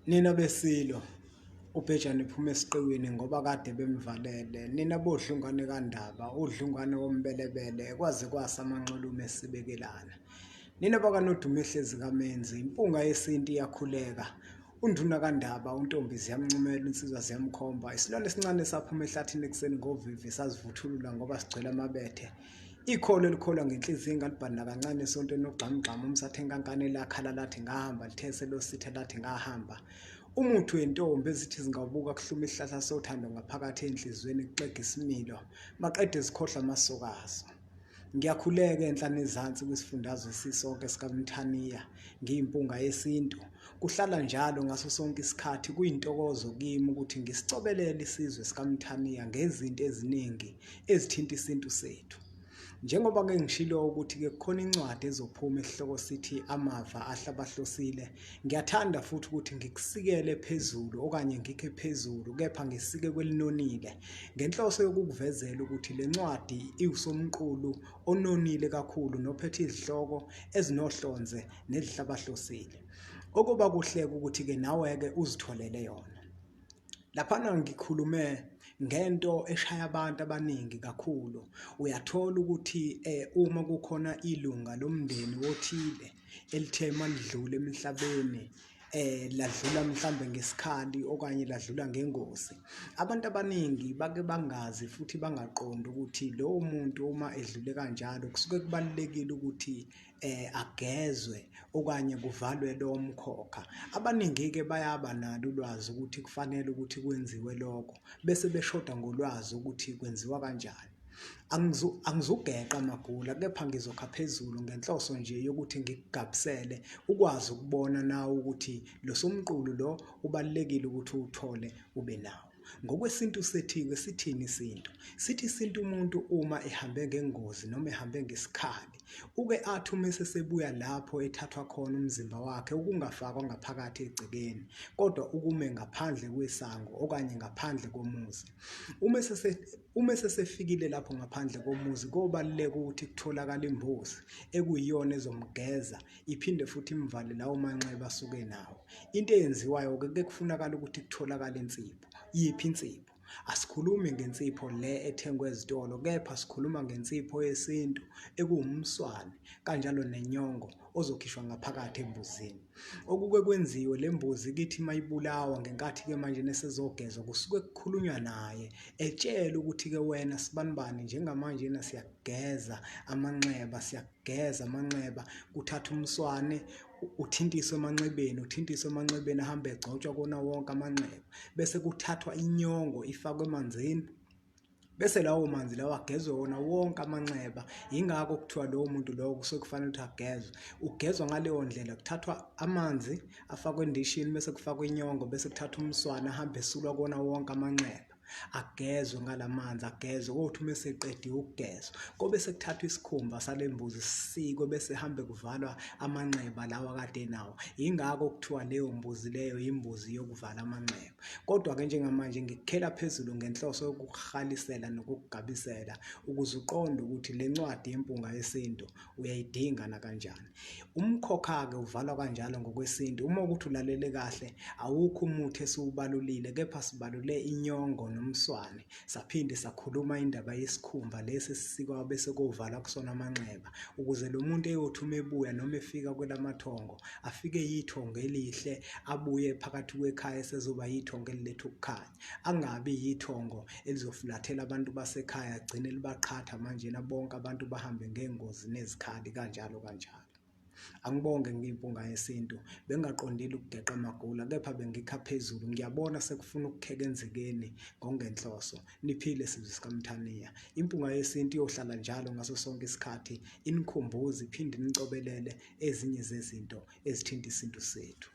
Nina beSilo, uBhejane uphuma esiqiwini ngoba kade bemvalele. Nina boDlungwane kaNdaba, uDlungwane wombelebele, kwaze kwasa amanxulume esibekelana. Nina bakaNodumehlezi kaMenzi, impunga yesintu iyakhuleka. Unduna kaNdaba, uNtombi ziyamncumela, insizwa ziyamkhomba. Isilwane esincane saphuma ehlathini ekuseni ngovivi sazivuthulula ngoba sigcwele amabethe. Ikholo elikholwa ngenhliziyo engalibhali nakancane esontweni ogxamugxamu umsathe enkankane lakhala lathi ngahamba lithese lositha lathi ngahamba. Umuthi wentombi ezithi zingawubuka kuhluma isihlahla sothando ngaphakathi enhliziyweni kuxega isimilo maqede zikhohlwa amasoka azo. Ngiyakhuleka enhla nezansi kwisifundazwe sisonke sikaMthaniya ngiyimpunga yesintu. Kuhlala njalo ngaso sonke isikhathi kuyintokozo kimi ukuthi ngisicobelele isizwe sikaMthaniya ngezinto eziningi ezithinta isintu sethu. Njengoba-ke ngishilo ukuthi-ke kukhona incwadi ezophuma esihloko sithi Amava Ahlabahlosile, ngiyathanda futhi ukuthi ngikusikele phezulu okanye ngikhe phezulu kepha ngisike kwelinonile ngenhloso yokukuvezela ukuthi le ncwadi iwusomqulu ononile kakhulu nophethe izihloko ezinohlonze nezihlabahlosile. Okuba kuhle-ke ukuthi-ke nawe-ke uzitholele yona. Laphana ngikhulume ngento eshaya abantu abaningi kakhulu. Uyathola ukuthi uma kukhona ilunga lomndeni othile elithe malidlula emhlabeni ladlula mhlambe ngesikhali okanye ladlula ngengozi. Abantu abaningi bake bangazi futhi bangaqondi ukuthi lowo muntu uma edlule kanjalo kusuke kubalulekile ukuthi agezwe okanye kuvalwe lowo mkhokha. Abaningi-ke bayaba nalo ulwazi ukuthi kufanele ukuthi kwenziwe lokho bese beshoda ngolwazi ukuthi kwenziwa kanjani. Angizugeqa magula kepha ngizokha phezulu ngenhloso nje yokuthi ngikugabisele ukwazi ukubona nawe ukuthi lo somqulu lo ubalulekile ukuthi uwuthole ube nawo. Ngokwesintu sethiwe sithini isintu? Sithi isintu umuntu uma ehambe ngengozi noma ehambe ngesikhali uke athi uma esesebuya lapho ethathwa khona umzimba wakhe ukungafakwa ngaphakathi egcekeni kodwa ukume ngaphandle kwesango okanye ngaphandle komuzi. Uma esesefikile lapho ngaphandle komuzi kobaluleka ukuthi kutholakale imbuzi ekuyiyona ezomgeza iphinde futhi imvale lawo manxeba asuke nawo. Into eyenziwayo-ke kuke kufunakala ukuthi kutholakale insipho. Yiphi insipho? Asikhulumi ngensipho le ethengwa ezitolo kepha sikhuluma ngensipho yesintu ekuwumswane kanjalo nenyongo ozokhishwa ngaphakathi embuzini. Okuke kwenziwe le mbuzi kithi mayibulawa ngenkathi-ke manje nesezogezwa kusuke kukhulunywa naye etshelwe ukuthi-ke wena sibanibani njengamanje na siyakugeza amanxeba siyakugeza amanxeba kuthatha umswane uthintiswe emanxebeni uthintiswe emanxebeni ahambe egcotshwa kona wonke amanxeba bese kuthathwa inyongo ifakwe emanzini bese lawo manzi lawo agezwe wona wonke amanxeba yingakho kuthiwa lowo muntu lowo kusuke kufanele ukuthi agezwe ugezwa ngaleyo ndlela kuthathwa amanzi afakwe endishini bese kufakwa inyongo bese kuthathwa umswana ahambe esulwa kona wonke amanxeba agezwe ngalamanzi agezwe kothi uma eseqediwe ukugezwa kobe sekuthathwa isikhumba sale mbuzi sisikwe bese hambe kuvalwa amanxeba lawa kade nawo yingakho kuthiwa leyo mbuzi leyo yimbuzi yokuvala amanxeba kodwa-ke njengamanje ngikukhela phezulu ngenhloso yokukuhalisela nokukugabisela ukuze uqonde ukuthi le ncwadi yempunga yesintu uyayidinga nakanjani Umkhokha-ke uvalwa kanjalo ngokwesintu. Uma ukuthi ulalele kahle, awukho umuthi esiwubalulile kepha sibalule inyongo nomswane. Saphinde sakhuluma indaba yesikhumba lesi esisikwa bese kovalwa kusona amanxeba ukuze lo muntu eyothi uma ebuya noma efika kwelamathongo afike yithongo elihle abuye phakathi kwekhaya esezoba yithongo eliletha ukukhanya. Angabi yithongo elizofulathela abantu basekhaya agcine libaqhatha manjena bonke abantu bahambe ngengozi nezikhali kanjalo kanjalo. Angibonge ngiyimpunga yesintu bengingaqondile ukugeqa amagula kepha bengikha phezulu ngiyabona sekufuna ukukheka enzikeni ngongenhloso niphile sizwe sikaMthaniya impunga yesintu iyohlala njalo ngaso sonke isikhathi inikhumbuze iphinde inicobelele ezinye zezinto ezithinta isintu sethu.